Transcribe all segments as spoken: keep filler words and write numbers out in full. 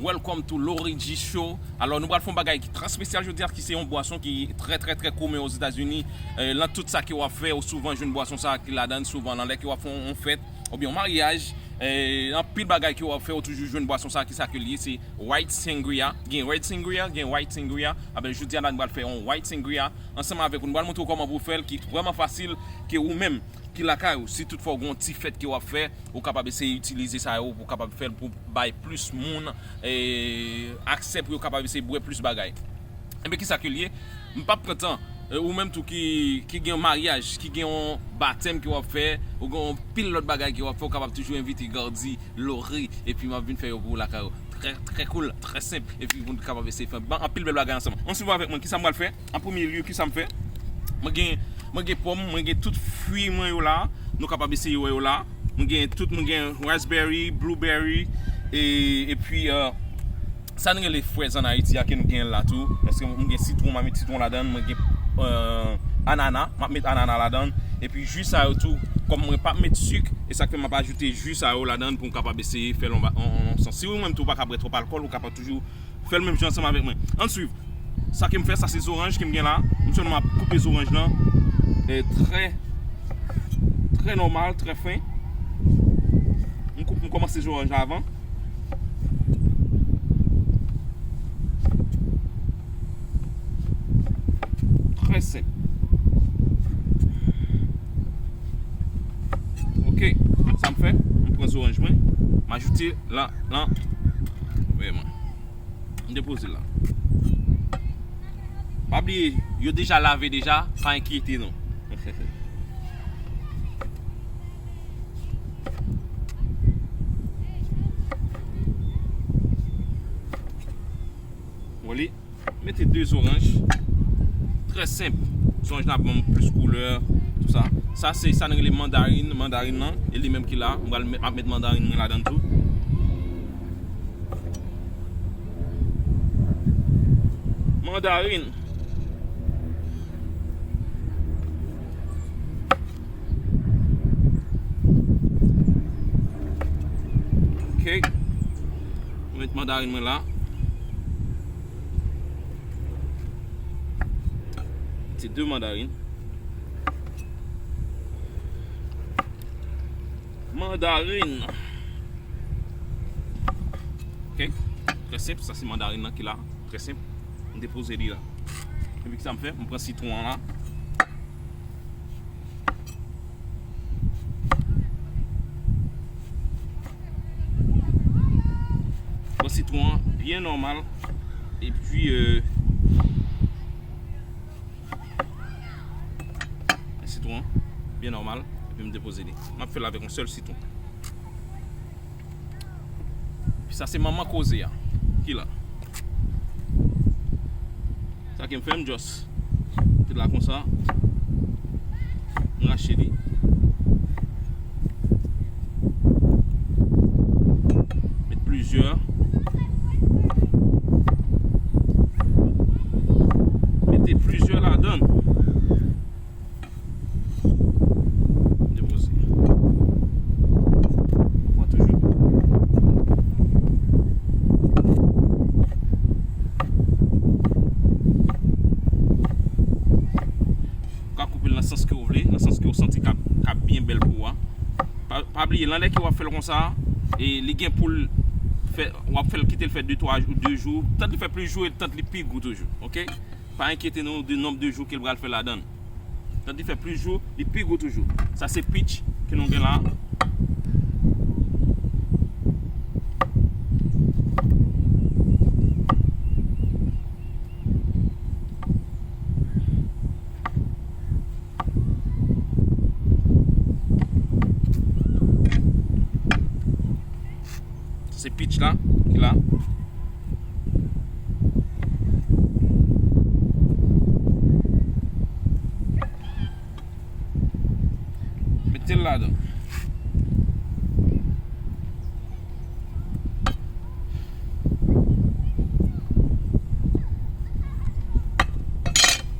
Welcome to Lorigi Show. Alò, nou pral fè yon bagay ki trè espesyal jodi a, ki se yon bwason ki trè, trè, trè komen Ozetazini. Eh, lan tout sa ke w ap fè, ou souvan jwenn bwason sa a ki ladan l, souvan lan lè ke w ap fè yon, yon fèt, oubyen yon maryaj. Eh, anpil bagay ke w ap fè, ou toujou jwenn bwason sa a, ki sa ke l ye, se white sangria. Gen red sangria, gen white sangria. Aben, jodi a, la, nou pral fè yon white sangria ansanm avèk ou. Nou pral montre w kòman pou w fè l, ki vrèman fasil, ke ou menm, ki lakay ou, si toutfwa w gen yon ti fèt ke w ap fè, ou kapab eseye itilize sa yo, pou w kapab fè l pou bay plis moun, eh, aksè pou yo kapab eseye bwè plis bagay. Enben, ki sa ke l ye? M p ap pran tan, eh, ou menm tou ki, ki gen yon maryaj, ki gen yon batèm ke w ap fè, ou gen yon pil lòt bagay ke w ap fè, ou kapab toujou envite Gardy, Lori, epi m ap vin fè yo pou ou lakay ou. Trè, trè cool, trè senp, epi pou nou kapab eseye fè ban-, anpil bèl bagay ansanm. Ann swiv avèk mwen, ki sa m pral fè? An premye lye, ki sa m fè? Mwen gen, mwen gen pòm, mwen gen tout fwi mwen yo la. Nou kapab eseye wè yo la. Mwen gen tout, mwen gen raspberry, blueberry, e, epi, eh, sa n rele frèz ann Ayiti a ke nou gen la tou. Paske mwen gen sitwon, m a met sitwon ladan l, mwen gen, eh, anana, m ap met anana ladan l. Epi ji sa yo tou, kòm mwen p ap met sik, e sa k fè m ap ajoute ji sa yo ladan l pou m kapab eseye fè l yon ba-, yon, yon, yon sans. Si ou menm tou ou pa ka bwè twòp alkòl, ou kapab toujou fè l menm jan ansanm avèk mwen. Ann swiv. Sa ke m fè, sa se zoranj ke m gen la. M sèlman ap koupe zoranj lan, eh, trè, trè nòmal, trè fen. M koup, m kòmanse zoranj la avan. Trè senp. Ok, sa m fè, m pran zoranj mwen, m ajoute la, lan, vèman. M depoze l la. Pa bliye, yo deja lave deja, pa enkyete nou. Wè li, mete de zoranj. Trè senp. Zoranj la ban m plis koulè, tou sa. Sa se sa n rele mandarin, mandarin nan, e li menm ki la. M pral met, m ap met mandarin mwen ladan tou. Mandarin. Ok. Mwen met mandarin mwen la. Se de mandarin. Mandarin. Ok. Trè senp, sa se mandarin nan ki la. Trè senp. M depoze li la. Epi ki sa m fè? M pran sitwon an la. Pran sitwon an byen nòmal. Epi, euh, sitwon an byen nòmal. Epi m depoze li. M ap fè l avèk yon sèl sitwon. Epi sa se manman koze a ki la. Sa ke m fè, m just mete l la konsa. M rache li. Met plizyè. Mete plizyè ladan l. Depoze. Pran toujou. Ou ka koupe l nan sans ke w vle, nan sans ke w santi k ap, k ap byen bèl pou ou a. Pa, pa bliye, lan lè ke w ap fè l konsa, e li gen pou l fè, w ap fè l kite l fè de, twa jou, de jou, tant li fè plis jou e tant li pi gou toujou, ok? Pa enkyete nou de nonb de jou ke l pral fè ladan l. Tant li fè plis jou, li pi gou toujou. Sa se pitch ke nou gen la. Se pitch la ki la. Mete l ladan.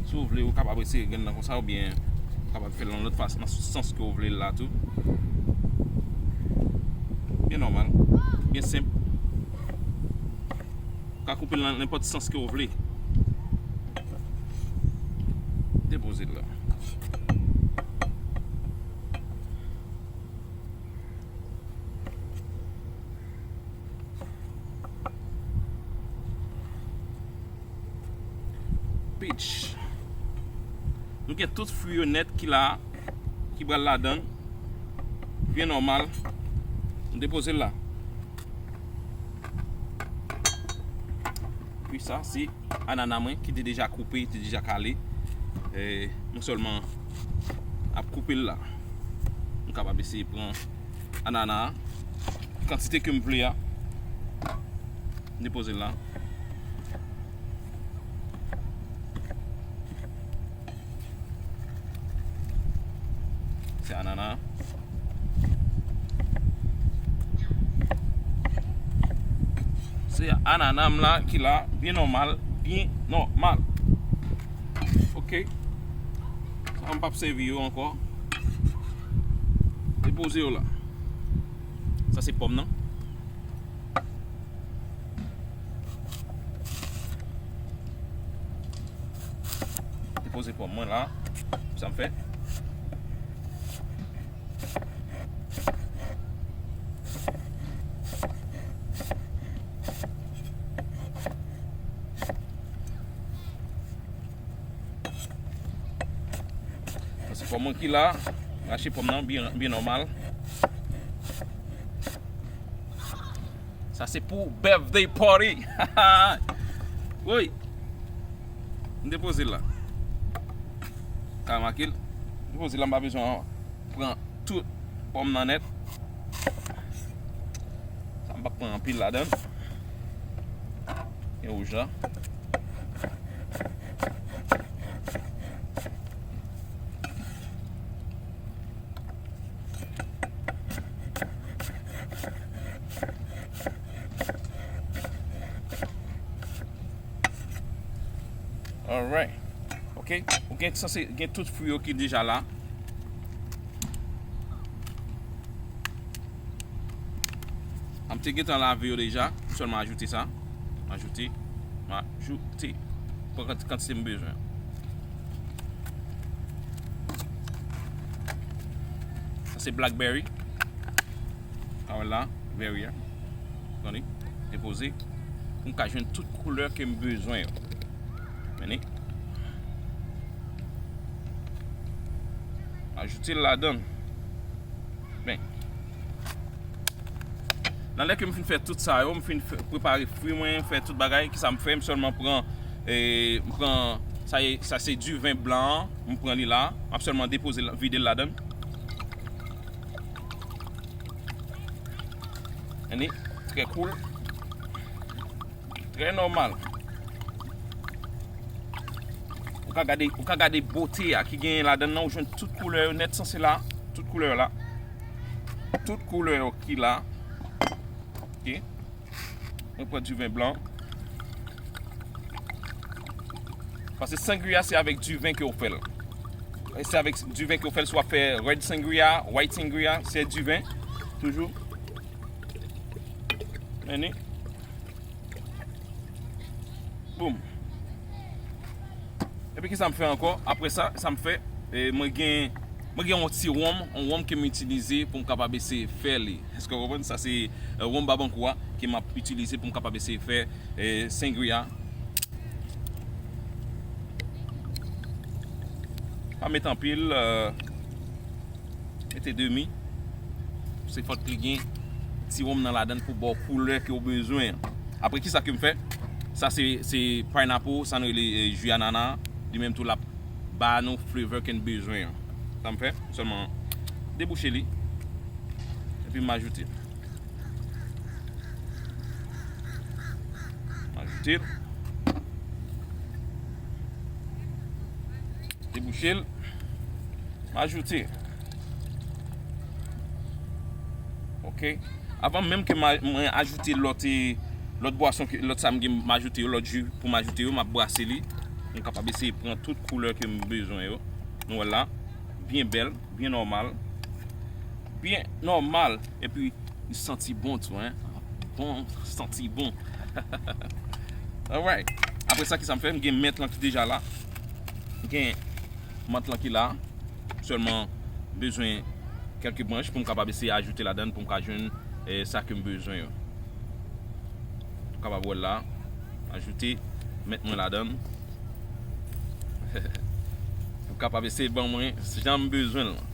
Si w vle, ou kapab eseye grenn nan konsa oubyen ou kapab fè l nan lòt fason, nan sans ke w vle l la tou. Byen nòmal, byen senp. Ou ka koupe l nan nenpòt sans ke w vle. Depoze l la. Peach. Nou gen tout fwi yo nèt ki la, ki pral ladan. Byen nòmal. Nou depoze l la. Epi sa, se anana mwen ki te deja koupe, te deja kale. E, mwen sèlman ap koupe l la. M kapab eseye pran anana a, kantite ke m vle a. M depoze l la. Se anana. Se anana m la ki la, byen nòmal, byen nòmal. Ok. Sa m p ap sèvi yo ankò. Depoze yo la. Sa se pòm nan. Depoze pòm mwen la. Sa m fè. Sa se pòm mwen ki la. Rache pòm nan byen, byen nòmal. Sa se pou birthday party. Woy. M depoze l la. Ka remake l. M depoze l la, m pa bezwen pran tout pòm nan nèt. Sa m p ap pran anpil ladan. Gen wouj la. Alright. Ok. Ou gen sanse gen tout fwi yo ki deja la. M te gentan lave yo deja. M sèlman ajoute sa. M ajoute. M ajoute. Pran kant-, kantite m bezwen. Sa se blackberry. A wè la, berry a. Tande, depoze. Pou m ka jwenn tout koulè ke m bezwen yo. Men ni. Ajoute l ladan. Ben. Nan lè ke m fin fè tout sa yo, m fin fè, prepare fwi mwen, fè tout bagay, kisa m fè, m sèlman pran, e, m pran, sa ye, sa se diven blan an, m pran li la, m ap sèlman depoze l, vide l ladan. Anni, trè cool. Trè nòmal. Ou ka gade, ou ka gade bote a ki genyen ladan nan, ou jwenn tout koulè yo nèt sanse la. Tout koulè yo la. Tout koulè yo ki la. Ok. Mwen pran diven blan. Paske sangria se avèk diven ke w fè l. E se avèk diven ke w fè l, si w ap fè red sangria, white sangria, se diven. Toujou. Men ni. Boum. Epi kisa m fè ankò? Apre sa, sa m fè, e, mwen gen, mwen gen yon ti wonm, yon wonm ke m itilize pou m kapab eseye fè li. Èske w konprann? Sa se, e, wonm Babankou a ke m ap itilize pou m kapab eseye fè, e, sangria. Pa met anpil, e, Mete demi. Se fòk li gen ti wonm nan ladan pou ba w koulè ke w bezwen an. Apre kisa ke m fè? Sa se, se pineapple, sa n rele, e, ji anana. Li menm tou l ap ba nou flavor ke n bezwen an. Sa m fè? Sèlman debouche li. Epi m ajoute. M ajoute l. Debouche l. M ajoute. Ok. Avan menm ke m a-, mwen ajoute lòt, e, lòt bwason, ke, lòt sa m gen m ajoute yo, lòt ji pou m ajoute yo, m ap brase li. M kapab eseye pran tout koulè ke m bezwen yo. Nou wè l la. Byen bèl, byen nòmal. Byen nòmal. Epi, li santi bon tou, en. Bon, santi bon. Alright. Apre sa, kisa m fè? M gen mant lan ki deja la. M gen mant lan ki la. Sèlman, m bezwen kèlke branch pou m kapab eseye ajoute ladann pou m ka jwenn, eh, sa ke m bezwen yo. Ou kapab wè l la. Ajoute, mant mwen ladann. Pou kapab eseye ban mwen jan m bezwen l lan.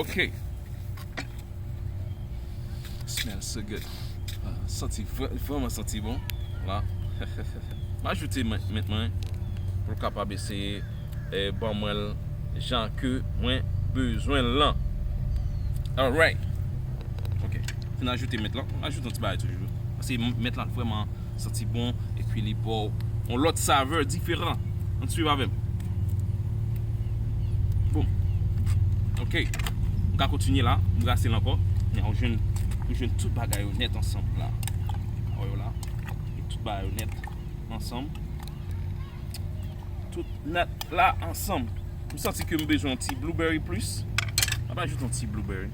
Ok. Smells so good. Ah, santi vrè-, vrèman santi bon. La. M ajoute mant, mant mwen pou l kapab eseye, eh, ban mwen l jan ke mwen bezwen l lan. Alright. Ok. Fin ajoute mant lan. Ajoute yon ti bagay toujou. Paske mant lan vrèman santi bon, epi li ba w yon lòt savè diferan. Ann swiv avè m. Boum. Ok. M ka kontinye la. M brase l ankò. Ou jwenn, ou jwenn tout bagay yo nèt ansanm la. Wè yo la. Tout bagay yo nèt ansanm. Tout nèt la ansanm. M santi ke m bezwen yon ti blueberry plis. M ap ajoute yon ti blueberry.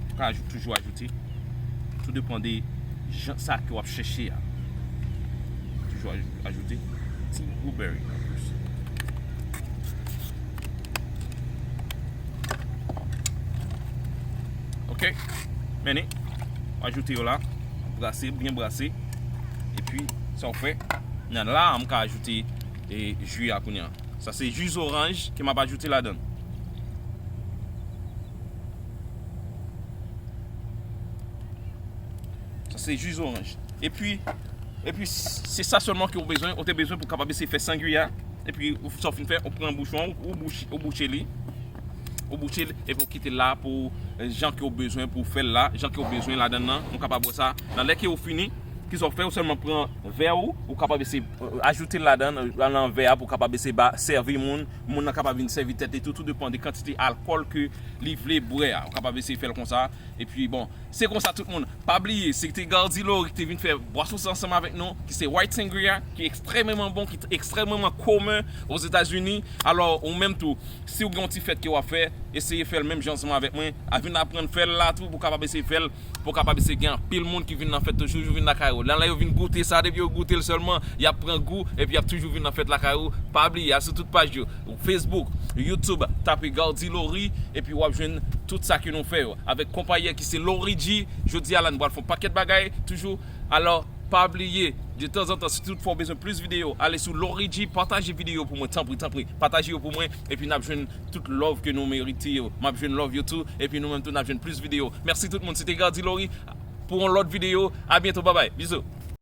Ou ka ajoute, toujou ajoute. Tou depann de jan sa ke w ap chèche a. Toujou aj-, ajoute ti blueberry an plis. Ok. Men, ajoute yo la. Brase, byen brase. Epi, sa w fè, nan la, m ka ajoute, e, ji a kounye a. Sa se ji zoranj ke m ap ajoute ladann. Sa se ji zoranj. Epi, epi se sa sèlman ke w bezwen, ou te bezwen pou kapab eseye fè sangria. Epi ou, sa w fin fè, ou pran bouchon, ou, ou bouch-, ou bouche li. Ou bouche l, epi ou kite l la pou, eh, jan ke w bezwen pou w fè l la, jan ke w bezwen ladann nan. Nou kapab wè sa. Nan lè ke w fini, kisa w fè, ou sèlman pran vè ou, ou kapab eseye, eh, ajoute l ladann, eh, nan vè a pou w kapab eseye ba, sèvi moun. Moun nan kapab vin sèvi tèt li tou, tou depann de kantite alkòl ke li vle bwè a. Ou kapab eseye fè l konsa. Epi bon, se konsa tout moun. Pa bliye, se te Gardy Laurie ki te vin fè bwason sa ansanm avèk nou, ki se White Sangria, ki ekstrèmeman bon, ki ekstrèmeman komen Ozetazini. Alò, ou menm tou, si w gen yon ti fèt ke w ap fè, eseye fè l menm jan ansanm avèk mwen. A vin aprann fè l la tou, pou w kapab eseye fè l, pou w kapab eseye gen anpil moun ki vin nan fèt yo, toujou vin lakay ou. Nan lè yo vin goute sa, depi yo goute l sèlman, y ap pran gou, epi y ap toujou vin nan fèt lakay ou. Pa bliye, al sou tout paj yo, Facebook, YouTube, tape Gardy Laurie, epi w ap jwenn tout sa ke nou fè yo. Avèk konpayi a ki se Laurie G, jodi a la, nou pral fè yon pakèt bagay, toujou. Alò, pa bliye, de tanzantan, si toutfwa w bezwen plis videyo, ale sou Laurie G, pataje videyo pou mwen, tanpri, tanpri. Pataje yo pou mwen, epi n ap jwenn tout love ke nou merite yo. M ap jwenn love yo tou, epi nou menm tou, n ap jwenn plis videyo. Mèsi tout moun, se te Gardy Laurie. Pou yon lòt videyo, a byento, babay, bizou.